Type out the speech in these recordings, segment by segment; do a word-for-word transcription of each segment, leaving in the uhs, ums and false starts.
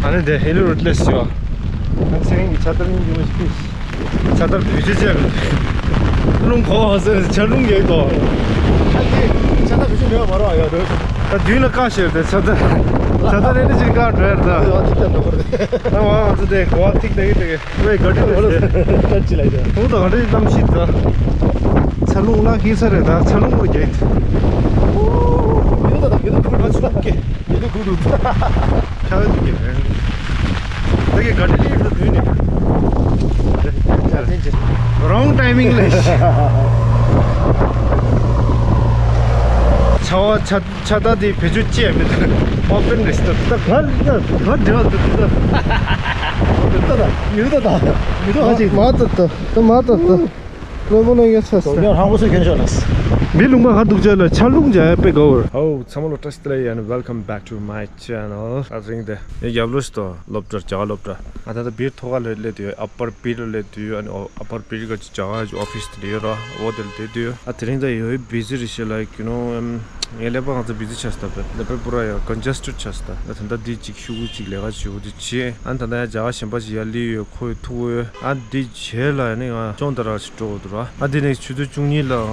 ཨ་ནི་དེ་ཧེ་ལི་རོ་ཌི་ལས་ཞུ་བ། ཨ་ནི་སེང་གི་ཆ་ཏར་མི་འཇུ་མ་ཞིག་ཕིས། ཆ་ཏར་བེད་སྤྱོད་བྱས་མི་འདུག་རླུང་གོ་བ་ཟེར་ཆར་རླུང་རྒྱག་དོ། ཨ་ནི་ཆ་ཏར་བེད་སྤྱོད་མེད་པ་མ་རོ་ཡ་རོ། ད་དུས་ན་བཀག་ཤེར་དེ་ཆ་ཏར། ཆ་ཏར་རེ་རེ་བཞིན་བཀག་འགྲོ་ཡར་ད། ཨ་ཐིག་ཏ་འགྲོ་བར་དེ། ད་བ་ང་ཚོ་དེ་གོ་བ་ཐིག་ཏ་གི་ཏ་གི་ཝེ་ག་ཏི་ལས་ཞུ། ཏ་ཅི་ལ་ཡ། ད་ག་ཏི་གནམ་གཤིས་ད། ཆར་རླུང་ལ་ཧི་ས་རེད་ད་ཆར་རླུང་རོ་རྒྱག་ད། མི་འདུག་ད་ད་མི་འདུག་ཁུར་ད་ཆུ་ཀེ། ཡེ་དེ་གུ་རུ། ཁྱ་ཡེ་དེ་གེ། ད་གེ་ག་ཏི་ལེ་ད་དུས་ནི། Wrong timing ལེ། ཆ་བ་ཆ་ཆ་ད་དེ་བེད་སྤྱོད་ཅི་ཡང་མི་འདུག་ཨོ་པན་རེ་སི་ད་ད་ག་ད་ག་འདྲ་ད་ད་ད་ད་མི་འདུག་ད་ད་མི་འདུག་ཧ་ཅིག་མ་ད་ད་ད་མ་ད་ད། རློན་པོ་རློན་ཡོད་ཚ་ས། ཡང་ཧང་པོ་སུ་གྱོན་ཆོག་ལ། མི་ལུང་པ་ཧ་འདུག་ཅག་ལ་ཆར་རླུང་ཅག་ཡ་པེ་ག་བར། ཧོ་ཚང་མ་ལོ་བཀྲ་ཤིས་བདེ་ལེགས་and welcome back to my channel. ཨ་རིང་དེ་ངའི་རྒྱབ་ལོགས་སུ་སློབ་གྲྭ་རྒྱ་གར་སློབ་གྲྭ། ཨ་ད་ལྟ་བིར་ཐོག་ཁ་ལ་སླེབས་དུས་ཨ་པར་བིར་ལ་སླེབས་དུས་ཨ་ནི་ཨ་པར་བིར་ག་ཅི་རྒྱ་གར་ཨོ་ཕིས་དེ་ཡོད་ར་འོ་དེ་ལ་སླེབས་དུས་ཨ་དེ་རིང་ད་ཡོད་བི་ཟི་རེད་ཤག like you know ངའི་ཀླད་པ་གང་ཚ་བི་ཟི་ཆགས་སོང་ད་པེ་ཀླད་པ་པུ་ར་ཡ་ཀོན་ཇེ་སི་ཊེཌ་ཆགས་སོང་ད་ད་ད་ལྟ་འདི་ཅིག་ཤུ་གུ་ཅིག་ལས་ཀ་བྱེད་འོ་དེ་བྱེད་ཨ་ད་ད་ཡ་རྒྱ་གར་གཞན་པ་ཅིག་ཡར་སླེབས་ཡོད་ཁོ་ཡི་ཐུག་འོ་ཨ་འདི། བྱས་ལ་ནི་ང་ཅོང་ད་ར་ཞིག་འགྲོ་དགོས་འདུག་ར། ཨ་འདི་ནས་ཆུ་ཚོད་བཅུ་གཉིས་ལ་ང་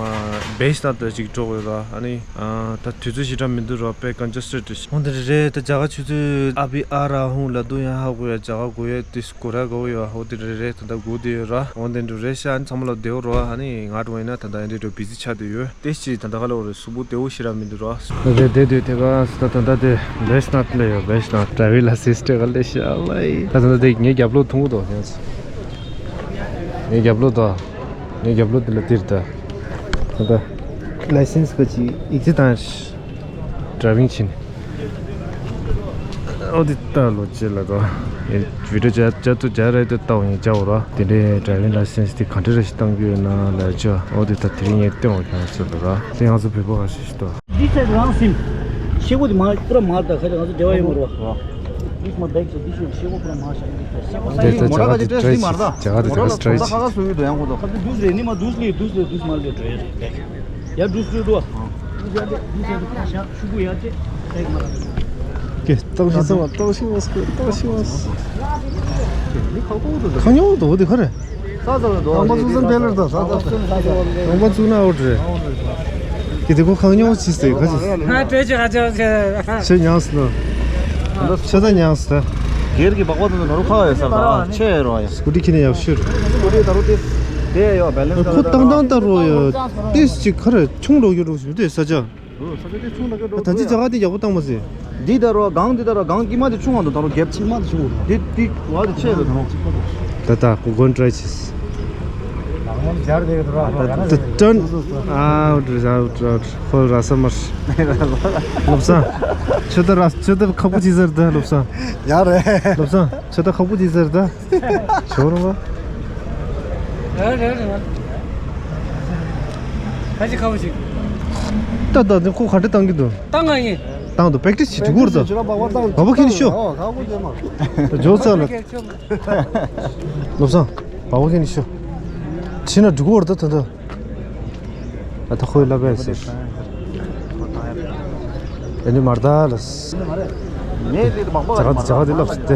བེས་ནཱཐ་ཅིག་འགྲོ་དགོས་ར། ཨ་ནི་ཨ་ད་དུས་ཚོད་ཞེ་དྲག་མི་འདུག་ར་དཔེ་ཀོན་ཇེ་སི་ཊེཌ་རེད། འོ་འདི་རེད་རེད་ད་རྒྱ་གར་ཆུ་ཚོད་ཨ་བི་ཨ་ར་ཧུང་ལ་འདུག་ཡང་ཧ་གོ་ཡ་རྒྱ་གར་གོ་ཡ་དུས་གོ་ར་གོ་ཡ་འོ་འདི་རེད་རེད་ད་ད་གོ་དེ་ཡོད་ར། འོ་འདི་འདྲ་རེད་ཤག་ཨ་ནི་ཚང་མ་ལ་བདེ་བོ་ར། ཨ་ནི་ང་འགྲོ་ཡིན་ན་ད་ད་ཨ་འདི་འདྲ་བི་ཟི་ཆགས་བསྡད་ཡོད། དེ་ཕྱིར་ད་ལྟ་ཁ་ལོ་རེ་གཟུགས་པོ་བདེ་བོ་ཞེ་དྲག་མི་འདུག་ར། རེད་དེ་དུས་དེ་ག་ད་ད་ལྟ་དེ་བེས་ནཱཐ་ལ་ཡོད། བེས་ནཱཐ་ཌ་རའི་ཝིང་ལའི་སེན་སི་སྤྲད་ག་ལས་ཤག་ལའི། ད་ད་ལྟ་དེ་ངའི་རྒྱབ་ལོགས་མཐོང་གི་འདུག་ཡང་ཚོ། ངའི་རྒྱབ་ལོགས་དང་། ངའི་རྒྱབ་ལོགས་དེ་ལ་དེར་ད། ད་ད་ལའི་སེན་སི་ག་ཅི་ཡིག་ཚད་བཏང་ཡ་ཞིག་ཌ་རའི་ཝིང་བྱས་ནས། ཨོ་དེ་ལྟ་ལོ་ཅེ་ལ་དོ། ཡིན་བི་ཌི་ཡོ་བྱ་བྱ་ཐུ་བྱ་ར་དེ་ལྟ་བ་ཡིན་བྱ་བ་ར། དེ་འདྲའི་ཌ་རའི་ཝིང་ལའི་སེན་སི་དེ་ག་འདྲ་ར་ཞིག་བཏང་གི་ཡོད་ན་ལ་ཅོ། ཨོ་དེ་ད་དེ་རིང་ངས་སྟོན་བ་ཁྱོད་ཚོ་ལ་ར། དེ་ང་ཚོ་བོད་པ་ག་ཞིག་ཞིག་ཏོ། འདི་ཚད་རང་སིམ། ཤེལ་སྒོ་དེ་མ་པུ་ར་མར་ད་ཁ་ང་ཚོ་བདེ་བ་ཡོད་མ་རེད་བ། This my bag, so this one, ཤེལ་སྒོ་པུ་ར་མར་ཤག་འདི་ཤེལ་སྒོ་པུ་ར་མར་ཤག་འདི་ཤེལ་སྒོ་པུ་ར་མར་ད། དེ་ད་ཇ་ག་དེ་ཊ་རའི་བྱེད་ཇ་ག་དེ་ག་ཊ་རའི་བྱེད། ཁ་ཁ་སུ་ཡོད་དོ་ཡང་གོ་དོ། ཁ་དུ་འདུས་རེད་ནི་མ་འདུས་ལི་འདུས་ལི་འདུས་མ་ལི་འགྲོ་ཡ་རེད་ཡ་འདུས་འདུས་འདུས་ཡ་ཅེ་ཤུ་གུ་ཡ་ཅེ་ཏེག་མ་ར། ཀེ་ཏང་ཤིང་སམ་ཏང་ཤིང་མ་སྐུ་ཏང་ཤིང་མ་སྐུ། ཁ་ཉོ་དོ་དེ་ཁ་རེད། ས་ས་ལ་དོ། ཁང་པ་བཙུགས་ས་འདི་ལ་ད་ས་ས། ཁང་པ་བཙུགས་ན་འོ་རེད། ཀྱི་དེ་ཁོ་ཁང་ཉོ་ཅི་སྟེ་ཁ་ཅི། ང་བྲོས་ཅི་ཁ་ཅི་ཁ། ཆེ་ཉངས་ན། ཆེ་ད་ཉངས་ད། སྒེར་གྱི་སྦག་སྦག་དེ་ཚོ་ནོར་ཁ་ཡོད་ས་ལ་ཆེ་རོ་ཡ། སྐུ་ཊི་ཁྱེར་ནས་ཡག་ཤོས་རེད། སྐུ་ཊི་ད་རུ་དེ། དེ་ཡོད་བེ་ལེན་སི་ཁོ་ཏང་ཏང་ཏང་རོ་ཡ། ཏིས་ཅིག་ཁ་རེ་ཆུང་རོ་ཡོད་རོ་ཞུ་དེ་ས་ཆ། ཨོ་ས་ཆ་དེ་ཆུང་ད་ག་འགྲོ་ད་ཅི་ཇ་ག་དེ་ཡག་པོ་བཏང་མ་སྲིད། འདི་ད་རོ་གང་འདི་ད་རོ་གང་དཀྱིལ་མ་དེ་ཆུང་བ་འདུག་ད་རོ་རྒྱབ་དཀྱིལ་མ་དེ་ཆུང་བ་འདུག་དེ་དེ་བ་དེ་ཆེ་རེད་ད་རོ། ད་ད་ཁོ་གོན་ཊ་རའི་བྱས། ད་ད་ད་ཨའུ་ཊ་རའི་ཨའུ་ཊ་རའི་ཁོ་ར་ས་མར། བློ་བཟང་། ཁྱོད་ད་ར་ཁྱོད་ད་ཁག་པོ་ཅི་ཟེར་ད་བློ་བཟང་། ཡ་རེད། བློ་བཟང་། ཁྱོད་ད་ཁག་པོ་ཅི་ཟེར་ད། ཞོར་བ། རེད་རེད་རེད། ཁ་ཅིག་ཁ་བོ་ཞིག་ད་ད་འདི་ཁོ་ག་འདྲ་བཏང་གི་འདུག་བཏང་ག་ཡིན། བཏང་འདུག་པེག་ཊི་སི་བྱེད་དགོས་རེད་ད། བ་བ་བ་བ་ཁྱེར་ནས་ཤོག་ཇོ་ཚ་ལ། བློ་བཟང་། བ་བ་ཁྱེར་ནས་ཤོག་ཕྱི་ན་འགྲོ་གི་རེད་ད་ད་ད། ཨ་ད་ཁོའི་ལབ་ཡ་ཟེར། ཨེ་འདི་མར་ད་ལ། ངས་འདི་མག་པ་ཇ་ག་ཇ་ག་འདི་ལབ་སྟེ།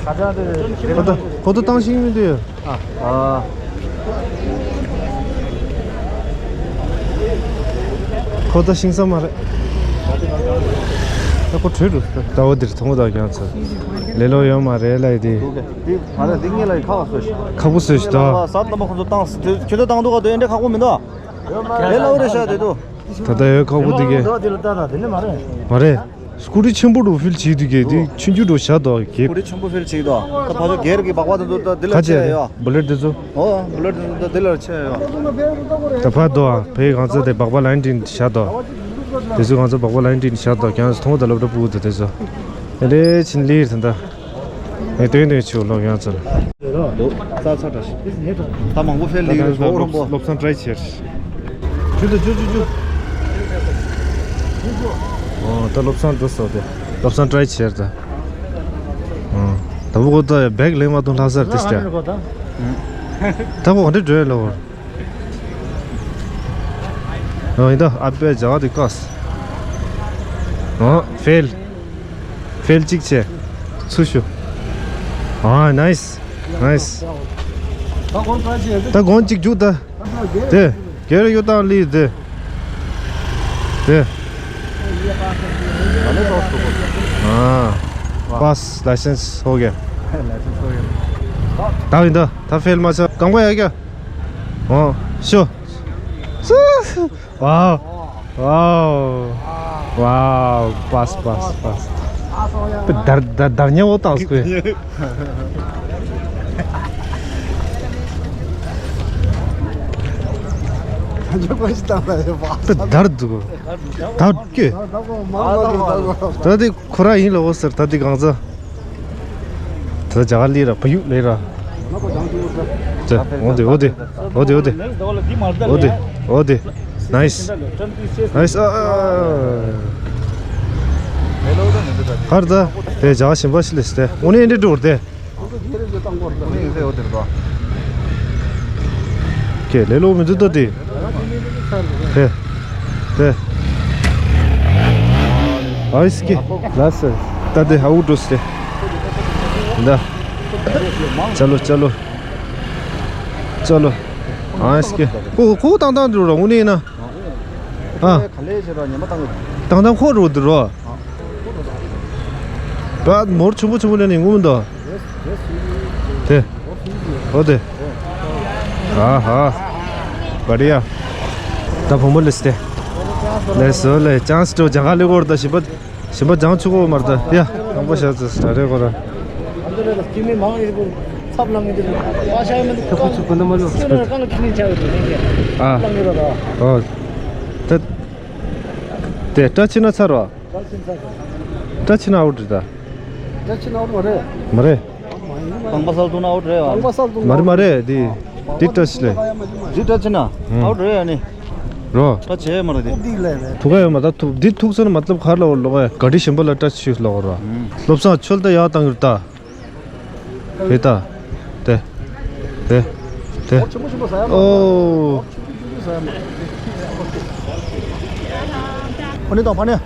ཁོ་ད་ཁོ་ད་བཏང་ཤེས་མི་འདུག་ཨ། ཨ། ཁོ་ད་ཤིང་ས་མ་རེད། ད་ཁོ་བྲོས་འགྲོ། ཟླ་བ་འདིར་མཐོང་ད་ཀྱང་ཚོ། ལེ་ལོ་ཡོད་མ་རེད་ལ་ཡི་དེ། འདུག་གི། འདི་ང་ལ་འདི་ངས་ལ་ཡི་ཁ་བ་སོ་ཞིག་ཁག་པོ་སོ་ཞིག་ད། ཟ་ལྟ་མ་ཁོ་ཚོ་བཏང་ཟེར་དུས་ཁྱོད་ཚོ་བཏང་འདུག་ག་དུས་ཨེ་འདྲ་ཁག་པོ་མི་འདུག་ལེ་ལོ་རེ་ཤ་དེ་དུ། ད་ལྟ་ཡོད་ཁག་པོ་འདི་གས། མ་རེད། སྐུ་ཊི་ཆེན་པོ་འགྲོ་ཕིལ་བྱེད་དུས་གས་འདི་ཆུང་ཆུང་འགྲོ་བཞག་དོ་གས། སྐུ་ཊི་ཆེན་པོ་ཕིལ་བྱེད་དོ། ད་ཕ་ཚོ་སྒེར་གྱི་སྦག་སྦག་དེ་ཚོ་ད་འདི་ལ་ཁ་ཆེ་ཆེ་ཡོད། བུ་ལེཊ་དེ་ཚོ། ཨོ་བུ་ལེཊ་དེ་ཚོ་ད་འདི་ལ་ཆེ་ཡོད། ད་ཕ་དོ་ཨ་ཕའི་གང་ཚོ་དེ་སྦག་སྦག་ལ་ཡིན་དྲིན་བཞག་དོ། དེ་ཚོ་གང་ཚོ་སྦག་སྦག་ལ་ཡིན་དྲིན་བཞག་དོ་ཀྱང་མཐོང་ད་ལབ་འདྲ་པོ་དེ་དེ་ཚོ། དེ་འདྲའི་ཕྱིན་ལིར་ད་ད། ངས་སྟོན་སྟོན་ཆུ་ལོག་ཡང་ཚར། ད་མང་པོ་ཕེལ་ལི་ཡོད་རོགས་རོགས་པོ། བློ་བཟང་ཊ་རའི་བྱེད། ཇུ་ད་ཇུ་ཇུ་ཇུ། ཨོ་ད་བློ་བཟང་འགྲོ་སོ་དེ། བློ་བཟང་ཊ་རའི་བྱེད་ད། ཨོ་ད་བུ་གོ་ད་བེག་ལེན་མ་ཐོན་ལྷ་སར་དེ་སྟེ། ད་གོ་ག་འདྲ་འགྲོ་ཡ་ལོ། ཨོ་ཡིན་ད་ཨ་པའི་ཇ་ག་དེ་ཀ་སི། ཨོ་ཕེལ། ཕེལ་གཅིག་བྱས། ཚུར་ཤོག་ཨ། ནའིས། ནའིས། ད་གོང་གཅིག་རྒྱུག་ད། དེ། གེ་རེ་ཡོད་དང་ལི་དེ། དེ། ཨ། པཱས། ལའི་སེན་སི་ཧོ་གེ། ད་ཡིན་ད། ད་ཕེལ་མ་ཆ། གང་པ་ཡ་ག་ཨོ། ཤོ། ཝའོ། ཝའོ། ཝའོ། པཱས། པཱས། པཱས། དར་དར་དར་ཉེ་བོ་བཏང་སྐུ། དར་འདུག་དར་སྐུ། ད་དེ་ཁོ་ར་ཡིན་ལ་འོ་ཟེར། ད་དེ་གང་ཟ། ད་ཇ་ག་ལི་ར་བ་ཡུག་ལི་ར། ད་འོ་དེ་འོ་དེ། འོ་དེ་འོ་དེ། འོ་དེ། འོ་དེ། ནའིས། ནའིས། ཨ། ཨ། ཧར་ད། དེ་ཇ་ག་ཞིམ་པ་ཞིག་ལས་སྟེ། འོ་ནི་འདི་འགྲོ་དེ། ཀེ་ལེ་ལོ་མི་འདུག་ད་དེ། དེ། དེ། ཨའི་སི་ཀེ། ལ་སེ། ད་དེ་ཧ་འུ་འགྲོ་སྟེ། ད། ཅ་ལོ། ཅ་ལོ། ཅ་ལོ། ཨའི་སི་ཀེ། ཁོ་ཁོ་ཏང་ཏང་འགྲོ་ར་འུ་ནི་ན། ཨ། ག་ལེ་ཞེས་ར་ཉི་མ་བཏང་གི། ཏང་ཏང་ཁོ་རུ་འདི་རོ། བ་མོར་ཆུང་པོ་ཆུང་པོ་ལས་ནི་ངུ་མི་འདུག་དེ། འོ་དེ། ཨ་ཧ། བ་རི་ཡ། ད་བུ་མོ་ལེས་ཏེ། ལེས་སོ་ལེ། ཅང་སི་ཏོ་ཇ་ག་ལི་གོར་ད་ཞིམ་པ། ཞིམ་པ་ཇང་ཆུ་གོ་མར་ད་ཡ། དང་པོ་ཤ་ཚ་ད་རེ་གོ་ར། ཁྱི་མི་མང་ཡིན་པོ་ཚབ་ལང་ངེ་དེ་ལ་ཤ་ཡ་མི་འདུག་ཁོ་ཚུ་གོ་ན་མ་ལོ། ཁྱི་མི་ར་ཀང་ཁྱི་མི་ཆ་ཡོད་དེ་ནས་ཨ། ལང་ངེ་ར་ད། ཨོ། ད། དེ་སྐྲ་ཕྱི་ན་ཚར་བ། སྐྲ་ཕྱི་ན་ཚར་བ། སྐྲ་ཕྱི་ན་ཨའུ་ཊི་རེད་ད། སྐྲ་ཕྱི་ན་ཨའུ་ཊི་མ་རེད། མ་རེད། རྐང་པ་སལ་ཐུག་ན་ཨའུ་ཊི་རེད་བ། མ་རེད་མ་རེད། འདི་འདི་སྐྲ་ཕྱི་ལས། འདི་སྐྲ་ཕྱི་ན་ཨའུ་ཊི་རེད་ཨ་ནི། རོ། སྐྲ་ཕྱི་མ་རེད་འདི། ཐུག་ག་ཡོད་མ་ད། ཐུག་འདི་ཐུག་སོང་ན་མ་ཏབ་གར་ལ་འོར་ལོག་ག་ག་དྲི་ཞིམ་པ་ལ་སྐྲ་ཕྱི་ལོག་རོ། བློ་བཟང་ཆོལ་ད་ཡག་བཏང་གི་རེད་ད། རེད་ད། དེ། དེ། དེ། ཨོ། ཕ་ནི་དང་ཕ་ནི།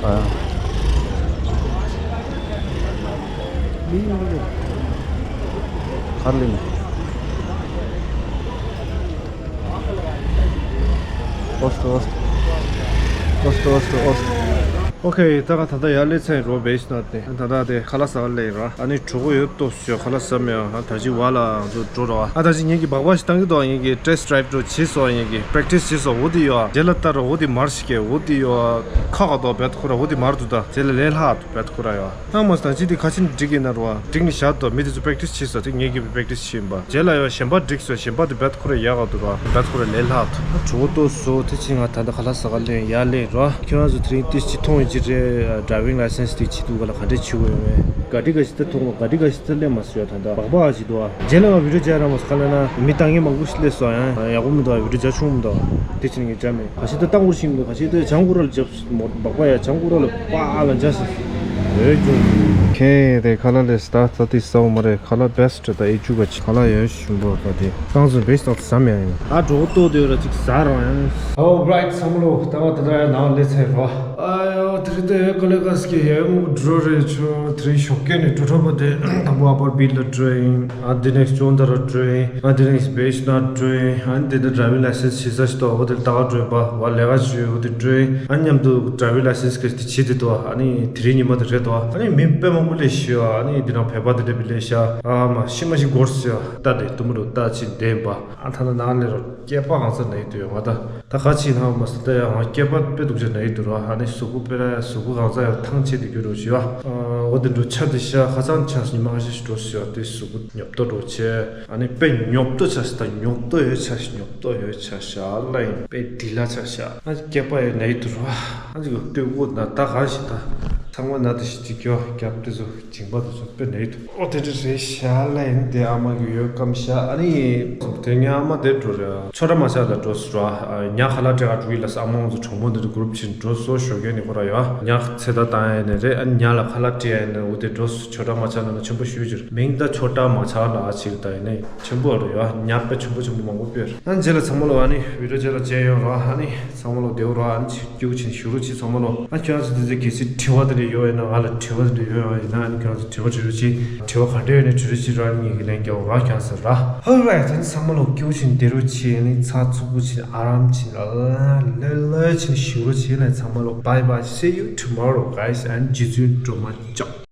ཨ། ཁར་ལིན། ཨོ་སྟོ། ཨོ་སྟོ། ཨོ་སྟོ། ཨོ་སྟོ། ཨོ་སྟོ། ཨོ་ཁེ། ད་ག་ད་ལྟ་ཡར་སླེབས་ཚར་རོ། བེ་ཤི་ན་དེ་ད་ལྟ་དེ་ཁ་ལག་ཟ་ག་སླེབས་ར། ཨ་ནི་གྲོད་ཁོག་ཡོད་ཏོ་ཞོ། ཁ་ལག་ཟ་མེད་ཨ། ད་ཅི་བ་ལ་ཚོ་འགྲོ་ར། ཨ་ད་ཅི་ངེད་ཀྱི་སྦག་སྦག་ཞིག་བཏང་གི་འདུག་ངེད་ཀྱི་ཊེ་སི་ཊི་ཌ་རའི་ཝི་འགྲོ་བྱས་སོ། ངེད་ཀྱི་པེ་རེག་ཊི་སི་བྱས་སོ། འོ་དེ་ཡོད་ཨ། རྗེས་ལ་ལྟ་ར། འོ་དེ་མར་ཞིག་གི་འོ་དེ་ཡོད་ཨ། ཁ་ག་དོ་བེད་ཁོ་ར། འོ་དེ་མར་འདུག་ད་རྗེས་ལ་ལས་ལྷག་འདུག་བེད་ཁོ་ར་ཡོད་ཨ། ཐང་མོ་སྟངས་ཅི་དེ་ཁ་ཆེན་འགྲིག་གི་ན་ར་བ། འགྲིག་ནི་བཞག་ཏོ། མི་དེ་ཚོ་པེ་རེག་ཊི་སི་བྱས་སོ། དེ་ངེད་ཀྱི་པེ་རེག་ཊི་སི་བྱས་ཡིན་པ། རྗེས་ལ་ཡོད་གཞན་པ་འགྲིག་སོ། གཞན་པ་དེ་བེད་ཁོ་ར་ཡག་ག་འདུག་ར། བེད་ཁོ་ར་ལས་ལྷག་འདུག་གྲོད་ཁོག་ལྟོགས་སོ། དེ་ཕྱིན་ང་ད་ལྟ་ཁ་ལག་ཟ་ག་སླེབས་ཡར་སླེབས་ར། ཁྱོད་རང་ཚོ་དེ་རིང་ཏིས་ཅི་མཐོང་ཡོད་ཅི་རེད། ཌ་རའི་ཝིང་ལའི་སེན་སི་དེ་ཅི་འདུག་ག་ལ་ག་འདྲས་བྱེད་དགོས་ཡོད་མེད། ག་འདྲས་ག་ཞིག་ད་མཐོང་ག་འདྲས་ག་ཞིག་ད་སླེབས་མ་སོང་ཡ། ད་ལྟ་སྦག་སྦག་ཅིག་འདུག་ཨ། རྗེས་ལ་ང་བི་ཌིའོ་བྱས་ར་མ་སོང་ཁ་ལ་ན་མི་ལྟ་མཁན་མང་པོ་ཞིག་སླེབས་སོང་ཡ། ཡག་པོ་མི་འདུག་ཨ། བི་ཌིའོ་རྒྱ་ཆུང་མི་འདུག་ཨ། དེ་ཕྱིན་ངས་བྱས་མེད། ག་ཞིག་ད་ལྟ་འུར་ཞིག་མི་འདུག་ག་ཞིག་ད་ལྗང་གུ་ར་ལ་རྒྱབ་མོ་སྦག་སྦག་ཡ། ལྗང་གུ་ར་ལ་པ་ཨ་ལ་འཇའ་སི། འོས་ཀྱུ། ཁེ་དེ་ཁ་ལག་ལས་ད་ད་དེ་ཟ་འོ་མ་རེད། ཁ་ལག་བེ་སི་ཊི་ད་ཨེ་ཅུ་ག་ཅི། ཁ་ལག་ཡོད་ཞུམ་པོ་ད་དེ་རྐང་ཚོ་བེ་སི་ཊི་ད་ཟ་མེད་ཡ། ཨ་གྲོད་ཁོག་ལྟོགས་དུས་ར་ཅིག་ཟ་རང་ཡ། ཨོ་རའིཊ་བསམ་བློ་ད་ང་ད་ད་ཡ་ནང་སླེབས་ཚར་རོ། ཨ་ཡོ་དེ་རིང་ད་ཡ་ཀ་ལེ་ཀ་སི་ཀེ་ཡ་མོ་འགྲོ་རེད་ཆོ། དེ་རིང་ཞོགས་ཀས་ནས་འགྲོ་འགྲོ་བ་དེ་དང་པོ་ཨ་པར་བྷིལ་ལ་འགྲོ་ཡིན། ཨ་དེ་ནེག་སི་ཊི་ཅོན་ད་ར་འགྲོ་ཡིན། ཨ་དེ་ནེག་སི་ཊི་བེ་ཤི་ན་འགྲོ་ཡིན། ཨ་དེ་ནེག་སི་ཊི་ཌ་རའི་ཝིང་ལའི་སེན་སི་བྱེད་ས་ཞིག་ཏོ། འོ་དེ་ལ་ད་ག་འགྲོ་ཡིན་པ། བ་ལས་ཀ་བྱོས། འོ་དེ་འགྲོ་ཡིན། ཨ་མཉམ་དུ་ཌ་རའི་ཝིང་ལའི་སེན་སི་ག་ཞིག་དེ་བྱེད་དེ་ཏོ། ཨ་ནི་དེ་རིང་ཉི་མ་དེ་རེད་ཏོ། ཨ་ནི་མི་དཔེ་མང་པོ་སླེབས་ཤག་ཨ་ནི་དེ་ནང་བོད་པ་དེ་འདྲ་བི་སླེབས་ཤག་ཨ་མ་ཤི་མ་ཤི་སྒོར་སི་ཡ་ལྟ་དེ་དུ་མི་རུ་ལྟ་ཕྱིན་བསྡད་པ། ཨ་ཐ་ན་ནང་ལས་རོ་སྐེད་པ་གང་ས་ན་ཡི་དུ་ཡོང་བ་ད། ད་ག་ཅི་ན་མ་ས་ད་ཡ་ང་སྐེད་པ་དཔེ་སྡུག་ཅག་ན་ཡི་དུ་ར། ཨ་ནི་གཟུགས་པོ་དཔེ་ར་ཡ་གཟུགས་པོ་གང་ས་ཡ་ཐང་ཆད་དུ་གྱུར་རོ་ཞུ་ཡ། འོ་དེ་འགྲོ་ཆ་དེ་ཤ་ཁ་སང་ཆ་ཉི་མ་ཁ་ཤས་ཤིག་འགྲོ་ཞུ་ཡ། དེ་གཟུགས་པོ་ཉོབ་ཏོ་འགྲོ་ཆེ། ཨ་ནི་དཔེ་ཉོབ་ཏོ་ཆ་ཞིག་ད་ཉོབ་ཏོ་ཡོད་ཆ་ཞིག་ཉོབ་ཏོ་ཡོད་ཆ་ཤ་ལ་ཡིན་དཔེ་ལྡི་ལ་ཆ་ཤ། ཨ་སྐེད་པ་ཡ་ན་ཡི་དུ་ར། ཨ་ཅིག་སྟོད་གོ་ན་ད་ག་ཞིག་ད། ཚང་མ་ན་དེ་ཞིག་ཅིག་ཀྱོ་རྒྱབ་དེ་ཚོ་སྦྱིན་པ་དེ་ཚོ་དཔེ་ནས་འདུག་ཨོ་དེ་འདྲ་རེད་ཤག་ལ་ཡིན་དེ་ཨ་མ་གི་ཡོད་སྐམ་ཤག་ཨ་ནི་དེ་ངའི་ཨ་མ་དེ་འགྲོ་རེད། ཆོས་གྲྭ་མ་ཆགས་ལ་འགྲོ་སོང་ར། ཉ་ཁ་ལག་སྤྲད་ག་འགྲོ་ཡི་ལ་ས་ཨ་མ་ང་ཚོ་གྲོགས་མོ་འདི་འདྲ་གུ་རུབ་ཕྱིན་འགྲོ་སོ་ཞོགས་ཀས་ནི་ཁོ་ར་ཡོད། ཉ་ཚེ་ད་བཏང་ཡ་ནི་རེད། ཨ་ནི་ཉ་ལ་ཁ་ལག་སྤྲད་ཡ་ནི་འུ་དེ་འགྲོ་སོ། ཆོས་གྲྭ་མ་ཆགས་ལ་ན་ཆེན་པོ་ཞུ་ཅིར་མིང་ད་ཆོས་གྲྭ་མ་ཆགས་ལ་ཨ་ཅིག་ད་ཡིན་ནི་ཆེན་པོ་རེད་ཡོད། ཉ་དཔེ་ཆེན་པོ་ཆེན་པོ་མང་པོ་དཔེ་རེད། ཨ་ནི་རྗེས་ལ་ཚང་མ་ལོ་ཨ་ནི་བི་ཌིའོ་རྗེས་ལ་མཇལ་ཡོང་ར། ཨ་ནི་ཚང་མ་ལོ་བདེ་བོ་ར། ཨ་ནི་སྐྱིད་པོ་བྱས་ནས་བཞུགས་རོགས་བྱེད་ཚང་མ་ལོ། ཨ་ཁྱོད་རང་ཚོ་དེ་ཚོ་གལ་སྲིད་དྲི་བ་དེ་འདྲ་ཡོད་ཡིན་ན། ང་ལ་དྲི་བ་དེ་འདྲ་ཡོད་ཡོད་ཡིན་ན་ཨ་ནི་ཁྱོད་རང་ཚོ་དྲི་བ་དྲི་རོགས་བྱེད། དྲི་བ་ག་འདྲ་ཡོད་ན་དྲི་རོགས་བྱེད་ར། ཨ་ནི་ངས་ཀྱི་ལན་རྒྱག་རོགས་ར་ཁྱོད་རང་ཚོ་ར། ཧོ་རའི་ད་ནི་ཚང་མ་ལོ་སྐྱིད་པོ་བྱས་ནས་བདེ་རོགས་བྱེད། ཨ་ནི་ཚགས་ཚུད་པོ་བྱས་ནས་ཨ་རམ་བྱས་ནས་ལྷོད་ལྷོད་བྱས་ནས་བཞུགས་རོགས་བྱེད། ཨ་ནི་ཚང་མ་ལོ། Bye bye, see you tomorrow, guys, and རྗེ་བཙུན་སྒྲོལ་མ་མཆོག